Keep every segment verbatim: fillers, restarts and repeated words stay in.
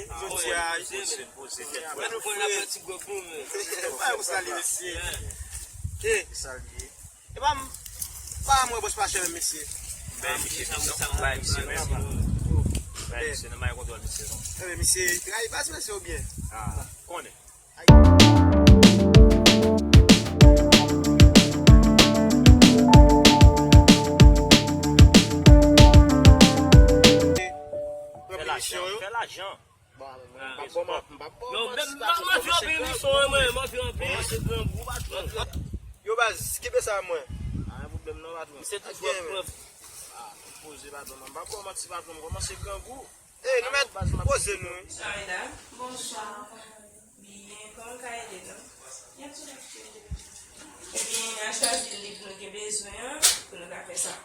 Jodi a, poze, poze, tèt frèt. Mwen nou fre. Bay pou salye mesye. E, salye. E pa m, pa m wè bòs pa chè menm mesye. Bay misye, bay misye menm. Bay misye nan may kontwòl mesye non. Ebyen misye trayi baz mesye oubyen? Ah, konnen. Fè lajan, fè lajan. Bon, mwen, m p ap ba w manti, m p ap ba w manti, patwon, mwen kòmanse grangou. Yo, baz, kenbe sa mwen. Pa gen pwoblèm non, patwon. Misye toujou ap pran. Ah, poze, patwon, mwen, m p ap ba w manti, patwon, m kòmanse grangou. Ey, nou mèt poze nou, wi. Amida, bonswa. Byen, kòman ka ede nou? Y ap tou ap chèche. Ebyen, n a chwazi liv nou gen bezwen an pou nou ka fè sa.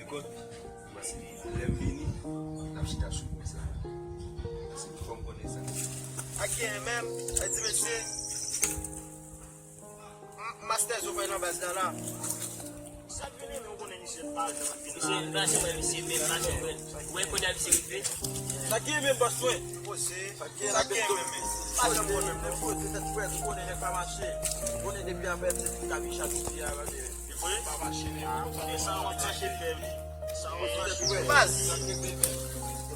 Kot, mwen se lè m vini, n ap chita sou pwen sa. Paske fò m konnen sa. Ak gen menm, e di mesye, m-, Master Zo fè nan baz la la. Sa k vini, men ou konnen misye pa janm ap vini. Misye pa janm wè, misye menm pa janm wè. Ou wè kounye a misye rive? Sa k gen menm bòs mwen? Poze. Sa k gen menm? Pa janm wè menm non. Poze tèt frèt, ou konnen nèg pa mache. Ou konnen depi apre se kabicha tou fè a. Li vre? Pa mache menm. Ah, konnen sa w ap mache fè wi. Sa w ap mache fè. Baz.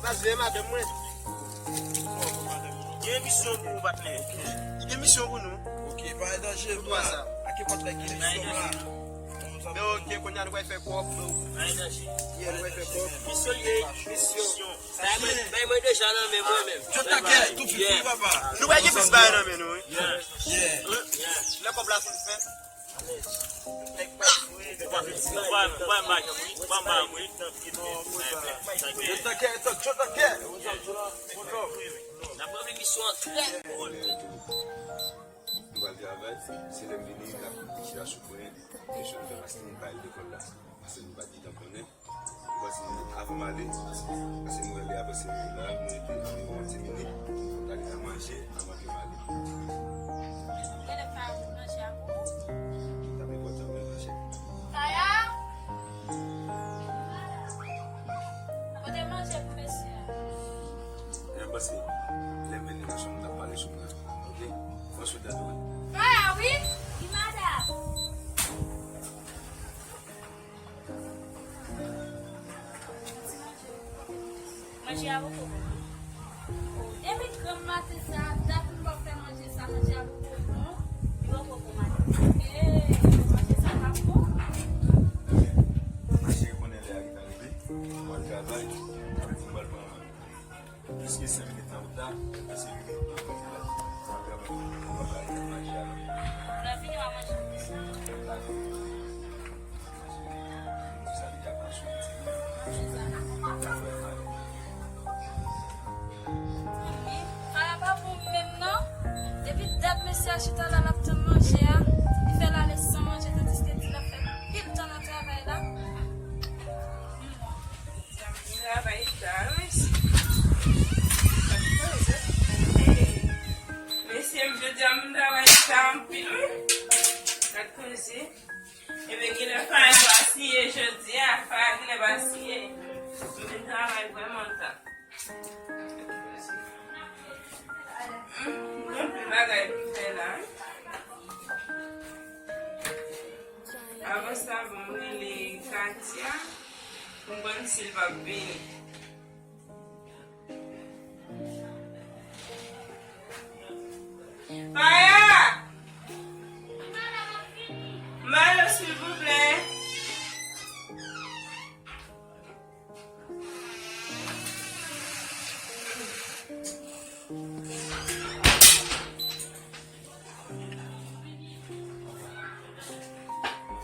Baz, veye madanm mwen. Gen misyon pou ou, patnè. Li gen misyon pou nou. Ok, pa gen danje, bra. Ak patnè ki misyon la. Men ok, kounye a nou pral fè kòb. Pa gen danje. Yeah, nou pral fè kòb. Misyon li ye, misyon. Bay mwen, bay mwen deja nan men mwen menm. Yo takè, tou fini, papa. Nou pral gen plis bagay nan men nou, wi. Yeah. Lè kòb la fin fèt. Ou pa, ou pa, ou pa madanm, wi. Ou pa madanm, wi. Yo takè, yo takè, yo takè. N ap ranpli misyon an trè cool. M pral travay, se lè m vini, m ap chita sou pwen, kesyon m fè paske m pa al lekòl la. Paske m pa t gentan konnen. Mwen se avan m ale, paske m rele apre se la, nou rete anviwon ven ti minit, pou n ta gentan manje, anvan ke m ale. Genlè Faya vin manje ak ou. Sa pa enpòtan, mwen manje. Faya! Pote manje pou mesye a. Mwen panse, lè m vini nan chanm, n ap pale sou mwen, ok? Mwen sou tande, wi. Faya, wi! Wi, madanm! Manje a poko bon. Depi granm maten sa, dat m p ap fè manje sa, manje a poko bon. Li poko bon maten. Ee, manje sa pa bon. Manje konnen lè a gentan rive. Mwen travay, apre ti m pral pran Plis ke senk minit nan wout la, se li menm ki kote la. Sa fè mwen pa bay maji a non. Lè fini w a manje. Sa deja pran sou piti. Faya pa bon menm non. Depi dat mesye a chita la, l ap tann manje a, li fè l ale san manje, tandiske di l ap fè pil tan nan travay la. Jodi a m travay ta wi. Mesye, m jodi a m travay ta anpil wi. Gad koze. Ebyen, genlè Faya pa siye jodi a, Faya genlè pa siye. M vin travay vrèman ta. Gen anpil bagay pou m fè la wi. Avan sa, bon, m rele Katia. M konn si l p ap vini. Faya! Malo, silvouplè.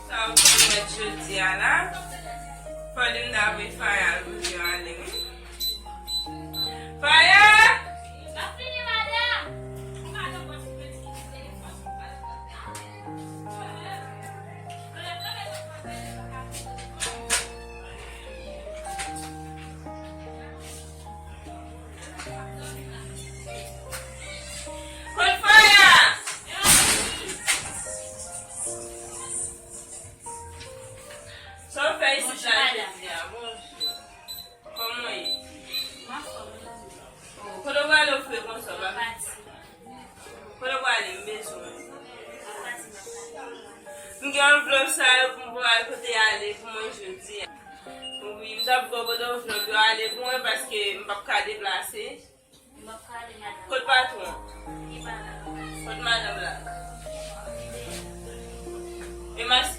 Sa ou te mèt jodi a la, fò li m ta voye Faya al kote yo ale wi. Faya! Kot Faya? Sa w fè isit la jodi a? Bonjou. Kòman w ye? Kote w prale w fre konsa w pa vin? Kote w prale? M bezwen w. M gen anvlòp sa yo pou m voye al kote y ale pou mwen jodi a. Wi, m t ap ba w kote anvlòp yo ale pou mwen paske m p ap ka deplase. Kot patwon? Kot madanm la? E maske?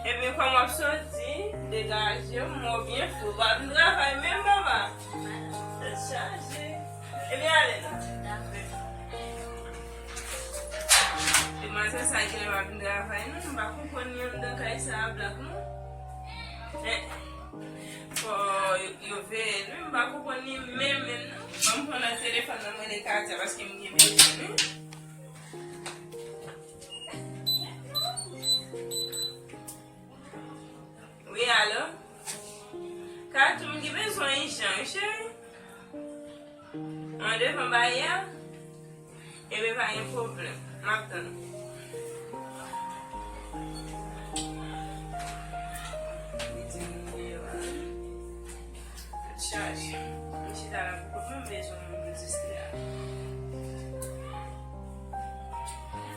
Ebyen, kòm w ap soti, degaje w, mò byen fre, w pa vin travay menm, papa. Tèt chaje. Ebyen, ale la. Demwazèl sa genlè pa vin travay non, m pa konprann li anndan kay sa a blak non. Men, fò yo, yo veye l wi, m pa konprann li menm menm non. Ban m pran lòt telefòn nan, m rele Katia paske m gen bezwen l wi. Bon, Devan baryè, ebyen pa gen pwoblèm. M ap tann ou. Li di m nimewo a. Chaje. M chita la pou kont mwen, m bezwen moun pou distrè a.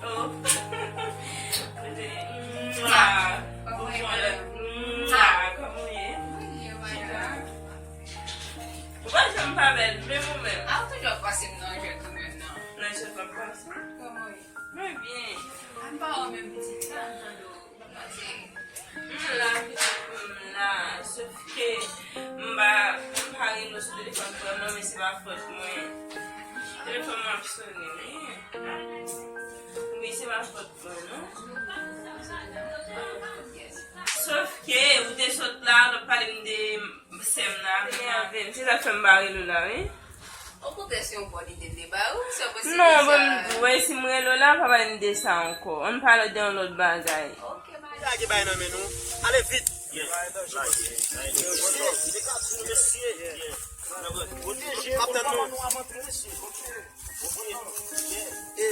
Oh. Mwa. Mwa. Kòman w ye? Chita. Ou pa janm pa bèl, menm ou menm. A, ou toujou ap pase m nan jwèt ou menm nan. Nan jwèt m ap pase? Kòman w ye? Mwen byen. A, m pa wè w menm pitit sa, m tande w. M la, pitit, m la. Sof ke m pa, m pa rele w sou telefòn pou mwen, men se pa fòt mwen. Telefòn mwen ap sonnen, wi. Wi, se pa fòt mwen, non. Sof ke ou te sot la, w t ap pale m de sè m nan, vini avè m. Se sa k fè m pa rele w la, wi. Okontrè, se yon bò lide m te ba ou, se yon posiblite. Non, bon, m di w, si m rele w la, pa pale m de sa ankò. Ann pale de yon lòt bagay. Ok, madam. Lage bay nan men nou. Ale vit. Yes. Lage. Lage. Mesye. Pwoteje. M ap tann nou. E,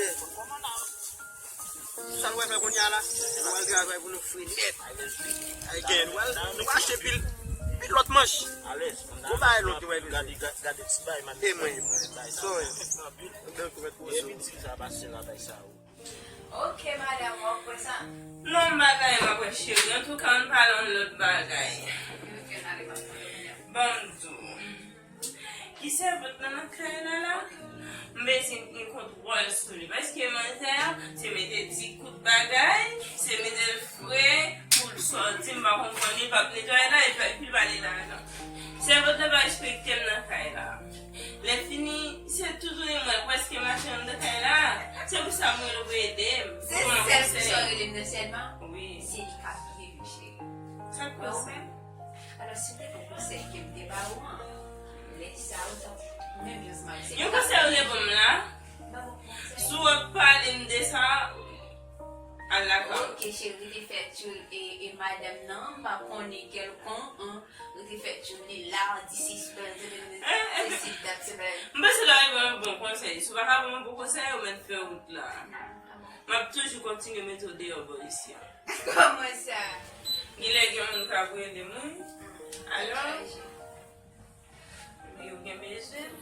sa nou wè fè kounye a la? Nou al travay pou nou fri nèt. Ay, gen, nou al, nou achte pil, pil lòt manch. Bon bagay lòt nou wè. Gade, gade, gade ti bay, man. E mwen, sorry. Donk, mèt poze. Epi di sa pase la bay sa. Ok, madam, w ap wè sa? Non, bagay, m ap wè cheri. Antouka, ann pale yon lòt bagay. Ok, ok, n ale, m ap tann ou. Ban m di w. Ki sèvant lan nan kay la la? M bezwen gen kontwòl sou li. Paske manzè a, se mete ti kout bagay, se mete l fre pou l sòti, m pa konprann li, l p ap netwaye la, epi l pa li lajan. Sèvant lan pa respekte m nan kay la. Lèfini, se toujou li mwen, prèske mache anndan kay la. Se pou sa m rele w pou ede m. Se sèl pou sa w rele m nan sèlman? Wi. Se li k ap ede m, cheri. Sa k pase? Alò, si w te pran konsèy ke m te ba ou an, lè sa ou t ap menm jan ansanm avèk sèvant la. Yon konsèy ou te ban m la? Si w ap pale m de sa, al lakay ou. Ok, cheri, rete fè tchoul e, e madanm nan, m pa konnen kèlkonk, an, rete fè tchoul li la, di sispèn, se si dat, se pa. M panse l ap ban m bon konsèy. Si w pa ka ban m bon konsèy, ou mèt fè wout la. M ap toujou kontinye mete w deyò bò isi a. Kòman sa? Genlè gen moun k ap rele m, wi. Alo? Wi, ou gen bezwen?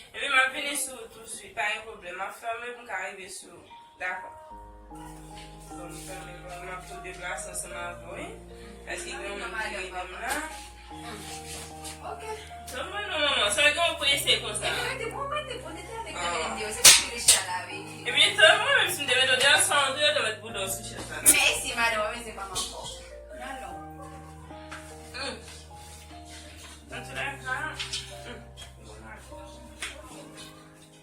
Epi m ap vini sou ou touswit, pa gen pwoblèm. M ap fèmen pou m ka rive sou ou. Dakò. Bon, m fèmen, m ap tou deplase ansanm avè w, wi. Paske gen yon moun ki rele m la. Hmm. Ok. Tann mwen non, manman. Sa gen w prese konsa? Epi rete bon, rete bon, rete avèk mwen, rete yo. Se pou ki rete la, wi. Epi tann mwen, menm si m te mete w deyò, sa w te mete bouda w sou chèz la. Mèsi, madanm, mwen se pa m ankò. Alò. Hmm. Antoulèka, hmm. Bon, madanm.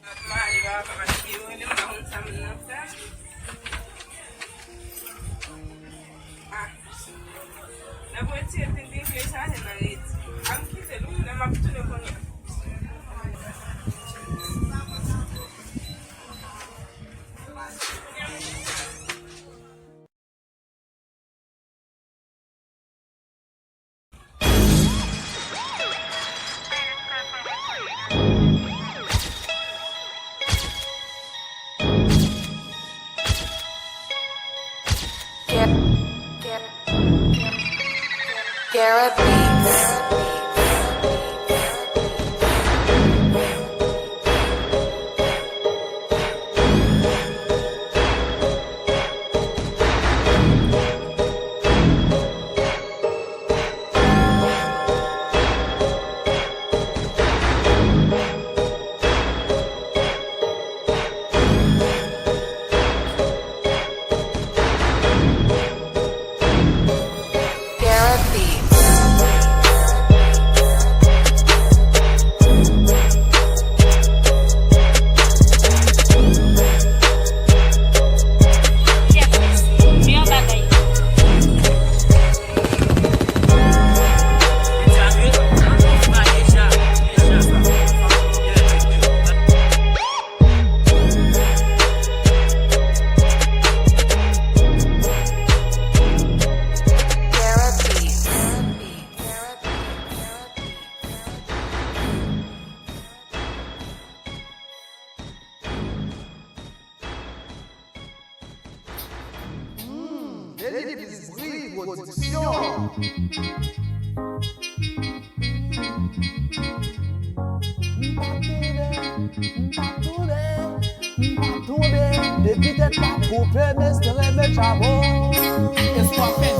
M ap male papa, paske yo rele m, m pa konn sa moun nan fè. Ah. N ap retire tenten kle chaje nan redi. A m kite l wi, lè m ap tounen kounye a. Garrett Beats. Garrett Beats. Edivise Bri Pwodiksyon. M pa tounen, m pa tounen, m pa tounen. Depi tèt la koupe, mesye renmen tchabon. Espwa fè